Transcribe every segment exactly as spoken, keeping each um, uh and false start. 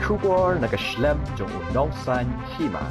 Khubor na ka shlem jong u nongsan hima.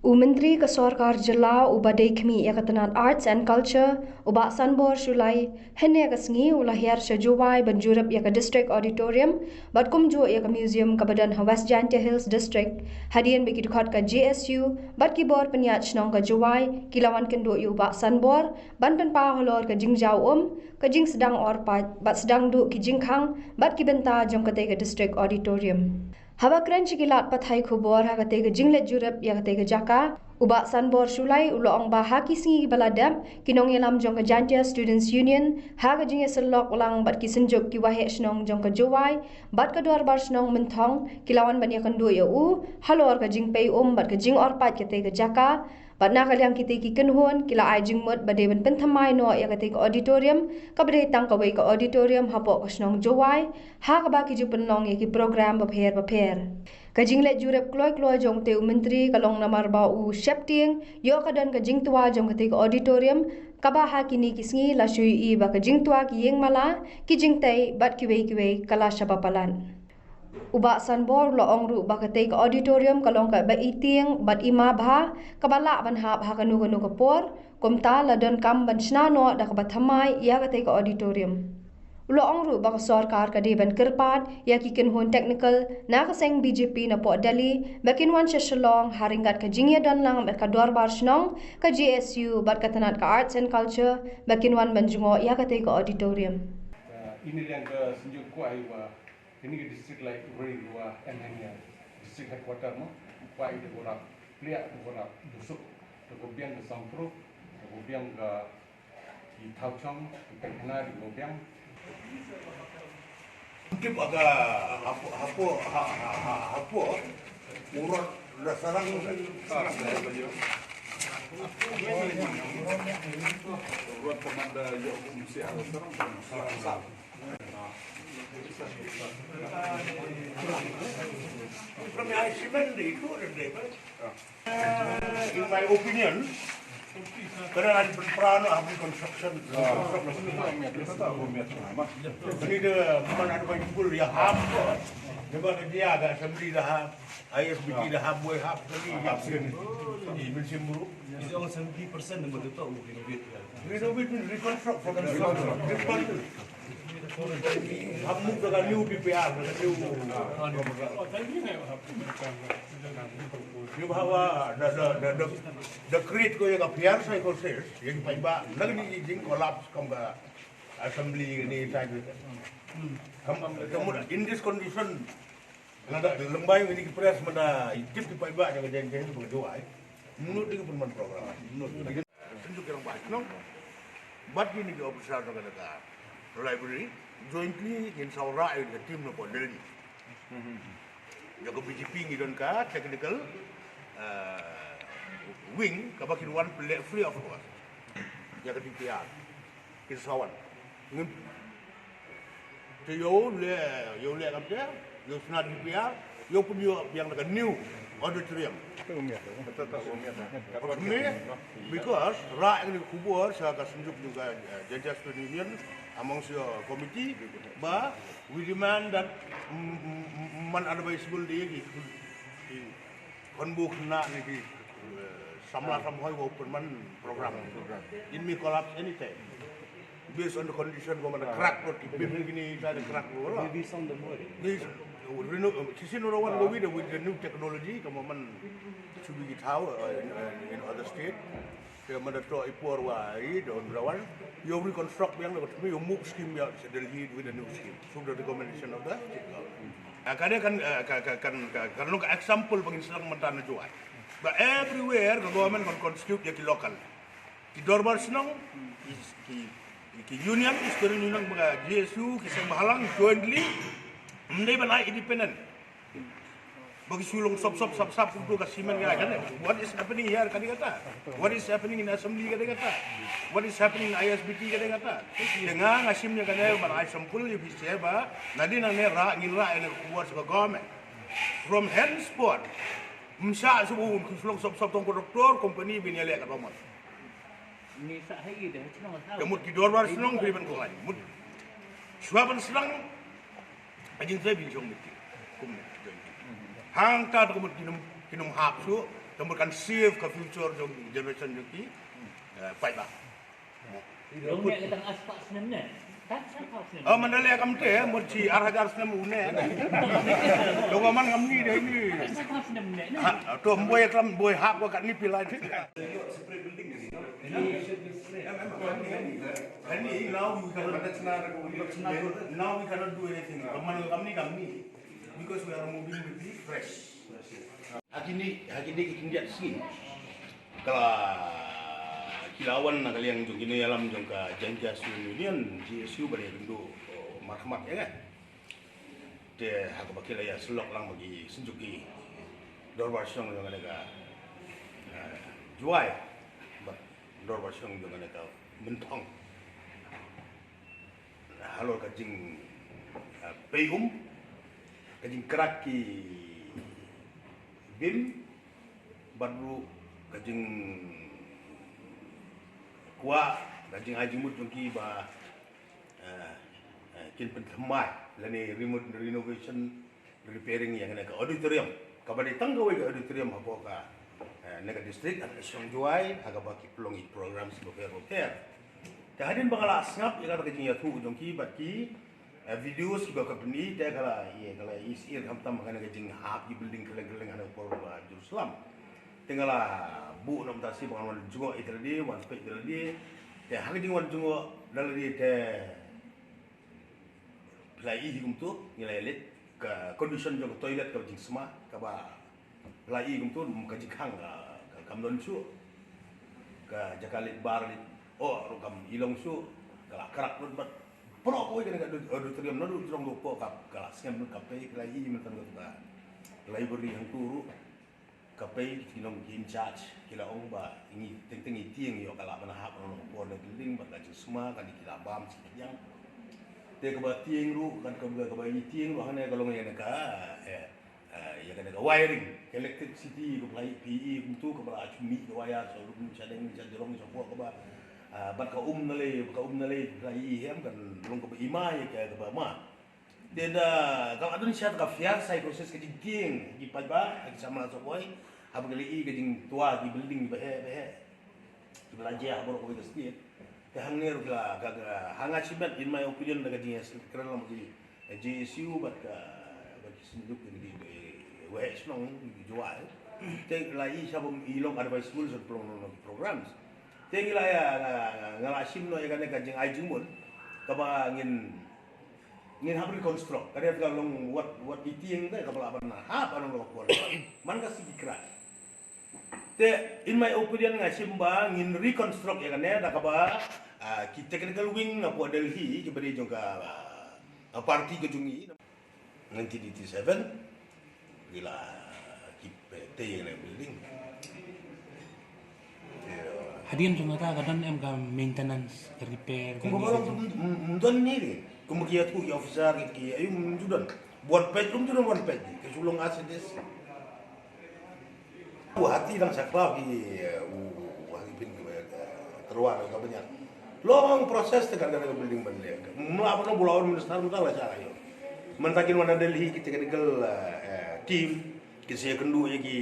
U Myntri ka Sorkar Jylla uba dei khmih ïa ka tnat Arts and Culture, u Bah Sanbor Shullai, hynne ka sngi u la hiar sha Jowai ban jurip ïa ka District Auditorium bad kumjuh ïa ka Museum kaba don ha West Jaintia Hills District, hadien ba ki dkhot ka J S U bad ki bor pynïaid shnong ka Jowai ki la wan kynduh ïa u Bah Sanbor ban pynpaw halor ka jingjaw um, ka jingsdang orpait bad sdang duh ki jingkhang bad ki bynta jong katei ka District Auditorium. Haba kren sha ki lad pathai khubor ha katei ka jingleit jurip ïa katei ka jaka, u Bah Sanbor Shullai u la ong ba ha ki sngi ba la dep, ki nongïalam jong ka Jaintia Students Union ha ka jingïasyllok lang bad ki synjuk ki waheh shnong jong ka Jowai bad ka Dorbar Shnong Mynthong ki la wan ban ïakynduh ïa u halor ka jingpei um bad ka jingorpait katei ka jaka. Bad na ka liang kitei ki kynhun ki la ai jingmut ba dei ban pynthymmai noh ïa katei ka auditorium kaba dei tang kawei ka auditorium hapoh ka shnong Jowai, ha kaba ki ju pynlong ïa ki program bapher bapher. Ka jingleit jurip kloi kloi jong utei u Myntri ka long namar ba u sheptieng ïoh ka don ka jingtwa jong katei ka auditorium, kaba ha kine ki sngi la shu ïohi ba ka jingtwa ki ïing mala, ki jingtei bad kiwei kiwei ka la shah palat. U Bah Sanbor u la ong ruh ba katei ka auditorium ka long kaba itieng bad ima bha, kaba lah ban hap ha kano kano ka por, kumta la donkam ban shna noh da kaba thymmai ïa katei ka auditorium. U la ong ruh ba ka sorkar ka dei ban kyrpad ïa ki kynhun technical na ka seng B J P napoh Delhi ba kin wan sha Shillong ha ryngkat ka jingïadon lang bad ka Dorbar Shnong, ka J S U bad ka tnat ka Arts and Culture ba kin wan ban jngoh ïa katei ka auditorium. Ini liang ka synjuk kwah ïa wa Kini ki district lai ri ruwa M N A, district headquarter mo, kwah ïa ka rap pliak, ka rap busuk, ka biang ka soundproof, ka biang ka ki thaw chong, ki pengkhana, ka biang. Tip aga hapo hapo ha ha ha hapo urot da sarang urot commander yo mesti ada sarang sarang. In my opinion, kena ada pynpra noh ha construction. Kini de man ada banyak pul ya hap. Deba dia ga assembly dah hap, I S B T dah hap, boy hap kini ya. Ini bin simburu. Is it only seventy percent number the top will renovate? Renovate means reconstruct from the ground. Reconstruct. Hap move da ka new P P R, da ka new. Ni ba wa da da da da da create ko ïa ka P R psychosis, ïa ki paidbah na kini ki jing collapse kum ka assembly ni sa. Kam kam in this condition, lada lymbai ngi ki press mynta i tip ki paidbah jong ka Jaintia Hills ba ka Jowai. Mut dei ki pynman program. Mut. Synjuk ki rangbah shnong bad kini ki officer jong ka library jointly ngin sa rah ïa ka team napoh Delhi. Jong ka B J P ngi don ka technical, eh, wing kaba kin wan pynleh free of cost ïa ka D P R. Kin sa wan. Ngim Te ïoh leh, ïoh leh kam te, ïoh sna D P R, ïoh pynïoh biang da ka new auditorium. Me, because rah ïa kane ka khubor sha ka synjuk jong ka, eh, Jaintia Student Union amongst your committee, ba we demand that, mm, mm, mm, man advisable de ki, ki Khun bok na ni ki, eh, samla samhoi wa pynman program. In may collapse anytime. Based on the condition ko man crack road ki bim kini sa crack road. Maybe sound the more. Ni reno sisi no rawan go with the, with the new technology ko man should be it how, uh, in, uh, in other state. Te man da to i por wa i don rawan. Yo reconstruct biang lo ko yo move scheme ya sa Delhi with a new scheme. So the recommendation of the state government. Ah, ka dei kan, ah, ka, ka, kan, ka, kan long ka example ba ngin sdang mynta na Jowai. Ba everywhere ka government kan constitute ïa ki local. Ki dorbar shnong, ki, ki, ki union, ki student union, ba ka G S U, ki seng bhalang, jointly, ym dei ban ai independent. Ba ki shu long sop, sop, sap, sap, kumto ka cement ka, ka dei. What is happening here, ka dei kata? What is happening in assembly, ka dei kata? What is happening in I S B T, ka dei kata? Te nga, nga shim ïa kane, ban ai sample, ïa phi seh ba, nadien nangne rah, ngin rah, ïa kane ka khubor sha ka government. From henceforth, ym shah shu bun, ki shu long sop, sop, tong ko doktor, company, bin ïaleh ka dorbar. Ni sa hai ide, ha shnong sa. Ka mut ki dorbar shnong, phi ban ko ai. Mut. Shuwa ban sdang, a jingtrei phin shong meeting. Hangta te ka mut kin ym, kin ym hap shuh, te mut kan save ka future jong generation jong ki. Eh, paidbah. Jong ne ka tang arspah snem ne. Tang arspah snem. Oh, Mandalay kam te, mut shi ar hajar snem u ne. Jong man ngam ni dei ni. Arspah snem ne. Ha, to boi klam boi hap wa kat ni pilai te. Hani, now we cannot, now we cannot do anything. Ka man kam ni kam ni. Because we are moving with the fresh. Ha kine, ha kine ki khyndiat sngi. Ka la, ki la wan na ka liang jong ki nongïalam jong ka Jaintia Student Union, J S U, ba dei kynduh, oh, markhmat ïa nga. Te ha kaba ki la ïa syllok lang ba ki shu juk ki dorbar shnong jong kane ka, eh, Jowai. Bad dorbar shnong jong kane ka Mynthong. Halor ka jing, eh, pei um, ka jingkrak ki bim, bad ruh ka jingkwah, ka jingai jingmut jong ki ba, eh, eh, kin pynthymmai lane remo-, renovation, repairing ïa kane ka auditorium. Kaba dei tang kawei ka auditorium hapoh ka, eh, ne ka district, ha ka shnong Jowai, ha kaba ki pynlong ïa ki programs bapher bapher. Te hadien ba nga la sngap ïa kata ka jingïathuh jong ki bad ki, eh, videos kiba ka pyni, te ka la, ïa, ka la isih khamtam ha kane ka jinghap ïa building kylleng kylleng ha kane ka por ba Jerusalem. Te nga la buh na mynta shi ba ngan wan jngoh ïa ka lade, wan peit ïa ka lade. Te ha ka jingwan jngoh da lade te phi la ïohi kumto, ngi la ïa leit ka condition jong ka toilet kaba jingsma, kaba phi la ïohi kumto, ka jingkhang ka, ka kam don shuh. Ka jaka leit bar leit oh ruh kam i long shuh. Ka la krak lut bad pynlong kawei kane ka auditorium naduh jrong ruh hapoh ka, ka la sngem lut ka pei, phi la ïohi mynta ka library hangto ruh. Ka pei ki nong ki in charge ki la ong ba ngi teng teng i tieng ïoh ka la ban hap na ka por na building bad ka jingsma ka dei ki la bam shi ki diang. Te kaba tieng ruh kan kaba, kaba i tieng ruh hangne ka long ïa kane ka, eh, eh, ïa kane ka wiring, ka electricity, ka phi la ïohi kumto kaba la achu mih ka wire sha ruh sha deng sha jrong sha pok kaba, ah, bad ka um na lei, ka um na lei phi la ïohi em kan long kaba i ma ïa ka kaba ma. Te da ka la don sha ka fiar psychosis ka jingtieng ki paidbah, ki samla Sohpoi, haba ki la ïohi ka jingtwa ki building ba heh ba heh. Ki ba la jia ha baroh kawei ka state. Te hangne ruh ki la ka, ka, ha nga shimet in my opinion da ka jingïakren lang ki J S U bad ka, bad ki synjuk ki, ki, ki waheh shnong ki Jowai. Te la ïohi sha ba i long advisable sha pynlong ki programs. Te ngi la ïa, nga, nga la shim noh ïa kane ka jingai jingmut kaba ngin Ngin hap reconstruct. Ka dei ka long wat, wat i tieng te kaba lah ban hap ban long ka por. Man ka sngi ki krai. Te in my opinion nga shim ba ngin reconstruct ïa kane da kaba, ah, ki technical wing na pdeng Delhi ki ba dei jong ka, ah, party ka jong ngi. Nineteen eighty-seven. Ki la keep, eh, tei ïa kane building. Hadien jong kata ka don em ka maintenance, ka repair, ka... Kumba ka long, ym don ni de. Kumba ki ïathuh ïa ki officer ki, ki, ayu ym ju don. Wan peit ruh ym ju don, wan peit. Ki shu long as it is. U hati dang sa khlaw ki, eh, u, u hati pyn ki, eh, tyrwa ka bniah. Long process te kan ka building ban leh. Mla ban long bula minister mynta la sha ïoh. Mynta kin wan na Delhi ki technical, eh, eh, team. Ki sa ïakynduh ïa ki,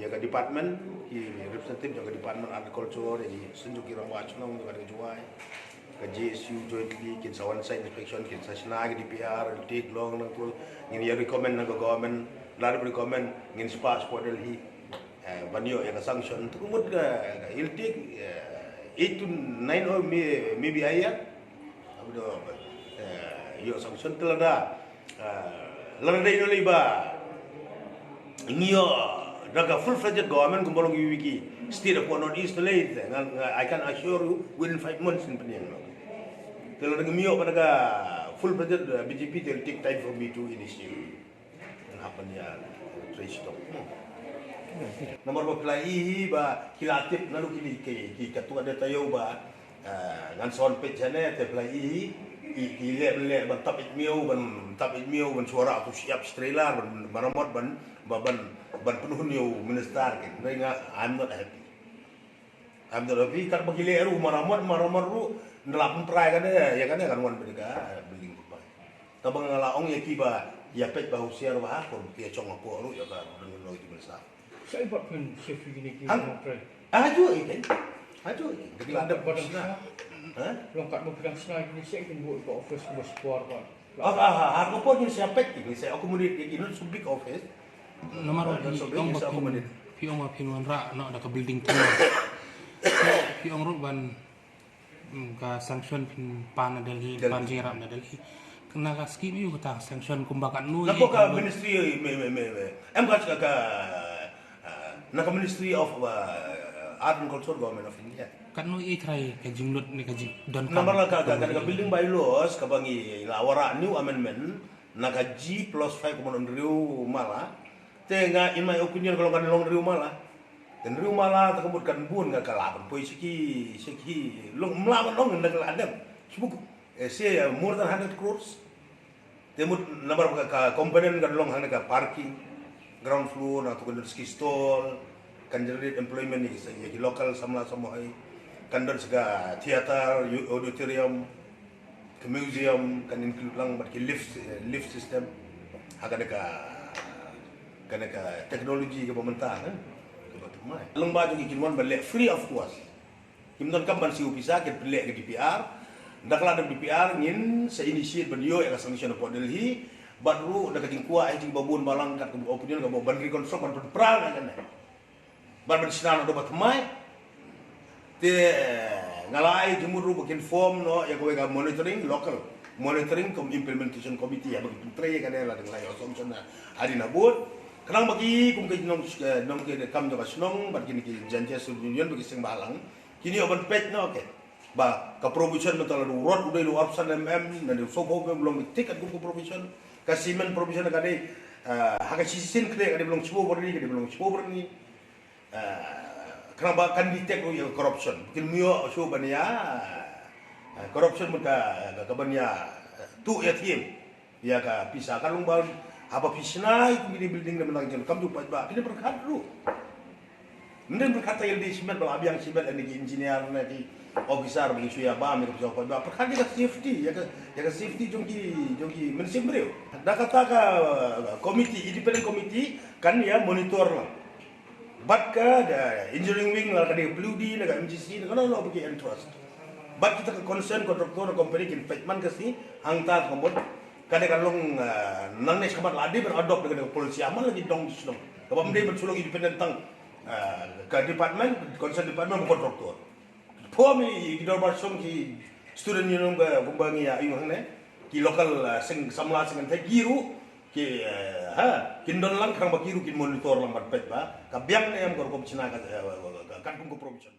ïa ka department, ki representative jong ka Department Agriculture, ïa ki synjuk ki rangbah shnong jong ka Jowai, ka J S U jointly, kin sa wan site inspection, kin sa shna ki D P R, it'll take long na ka, ngin ïa recommend na ka government, la recommend, ngin sa pass hapoh Delhi, eh, ban ïoh ïa ka sanction, te ka mut ka, ka, it'll take, eh, eight to nine or may-, maybe a year. Abdo, eh, ïoh sanction te lada, eh, lada dei nolei ba ngi ïoh da ka full-fledged government kumba long iwei ki state hapoh North East lei te, nga, nga, I can assure you within five months ngin pynïeng noh. Te lada ngim ïoh ba da ka full-fledged, eh, B J P, it'll take time for me to initiate. Ngan hap ban ïa trei shitom. Namar ba phi la i hi ba ki la tip naduh kine ki, ki katto katne taïew ba, eh, ngan sa wan peit shane te phi la i hi, i, i leh ban leh ban tap ïa miaw, ban tap ïa miaw, ban shu wanrah tu shyiap shi trailer, ban, ban maramot, ban, ba, ban, ban pynhun ïa u minister ki. Hynrei nga, I'm not happy. Am da phi kat ba ki leh ruh maramot, maramot ruh, nda la pynpra ïa kane, ïa kane kan wan bad ka building pynpra. Tangba nga la ong ïa ki ba Ïa peit ba husiar ba ha, ko ki ïa shong hapoh ruh ïa ka don don ki bynta. Sa i bad phin safety kine ki Hang- nongtrei. Ah, hajuh i kein. Hajuh i kein. Dei la dep Ba dang sna. sna. Ha? Long kat mo phi dang sna kine sa i kin buh ka office mo spor ba. Ah, ah, ah, ah, ko por kin sa peit kin sa accommodate kin not so big office. Namar Ah, ba not so phi big, ong kin ba sa phin accommodate. phi ong ba phin wanrah noh da ka building tu. Phi ong ruh ban mm, ka sanction phin pan na Delhi, Delhi. Pan jingïarap na Delhi. Kane ka scheme ïa u kata ka sanction kumba katno Na ko ka ministry me me me me. Em ka ka ka, ah, na ka Ministry of, ah, Art and Culture, Government of India. Katno i trai ka jinglut ne ka jingdon. Namar la ka ka ka building bylaws kaba ngi la wanrah new amendment na ka G plus five kumno hynriew mala. Te nga, in my opinion, ka long kan long hynriew mala. Te hynriew mala te ka mut kan bun ka ka la ban poi sha ki sha ki long mala ban long na ka la dem. Sibuk eh, say, eh, more than hundred crores. Te mut namar ka ka component kan long hangne ka parking, ground floor, na tu kan don ski stall, kan generate employment ïa ki sa ïa ki local samla samla hai, kan don sa ka theater, auditorium, ka museum, kan include lang bad ki lift, eh, lift system. Ha kane ka kane ka technology kaba mynta, eh. Kaba thymmai. Lyngba jong ki kin wan ban leh free of cost. Kim donkam ban siew pisa, kin pynleh ka D P R. Da ka la dep D P R ngin sa initiate ban ïoh ïa ka sanction hapoh Delhi. Bad ruh da ka jingkwah ïa jingba bun balang kat ka opinion kaba ban reconstruct ban pynpra ïa kane. Ban ban shna noh da ba thymmai. Te nga la ai jingmut ruh ba kin form noh ïa kawei ka monitoring, local monitoring cum implementation committee, ïa ba kin pyntrei ïa kane la dang la ïa assumption na hadien habud. Khnang ba ki kum ki nong nong ki kam jong ka shnong bad kine ki Jaintia Student Union ba ki seng bhalang. Kine ïa ban peit noh, okay. Ba ka provision mynta la u rod u dei u arphew san mm, na u sawphew mm long, thik katkum ka provision. Ka cement provision ka dei, ah, ha ka shisien kre ka dei ba long shiphew byrni, ka dei ba long shiphew byrni. Ah, khnang ba kan detect ruh ïa ka corruption. Kin mih shuh ban ïa, ah, corruption mynta ka, ka ban ïa, ah, tuh ïa thiem ïa ka pisa. Ka long ba haba phi shna ïa kine building da mynta ka jingkam ju paidbah, phi dei pyrkhat ruh. Mynta pyrkhat, ta ïalade shimet ba la biang shimet, lane ki engineer ne ki officer ba ki shu ïa bam ïa ka pisa paidbah. Pyrkhat ïa ka safety, ïa ka, ïa ka safety jong ki, jong ki mynsiem briew. Da kata ka, uh, committee, independent committee kan ïa monitor lang. Bad ka, da engineering wing la ka dei ka P W D ne ka M G C ne ka, no, no, ba ki entrust. Bad kita ka concern contractor company kin peit man ka sngi, hangta ka mut ka dei ka long, uh, nangne shakhmat la dei ban adopt da ka dei ka policy, ah, man la ki dong shnong. Kaba ym dei ban shu long independent tang, uh, ka department, concern department, ba contractor. Pom i ki dorbar shnong, ki student union, ka kumba ngi ïa ïoh hangne, ki local, uh, seng samla seng kynthei ki ruh, ki, uh, ha, kin don lang khnang ba ki ruh kin monitor lang ban peit ba ka biang ne em ka rukom shna ka, uh, ka, ka, katkum ka provision.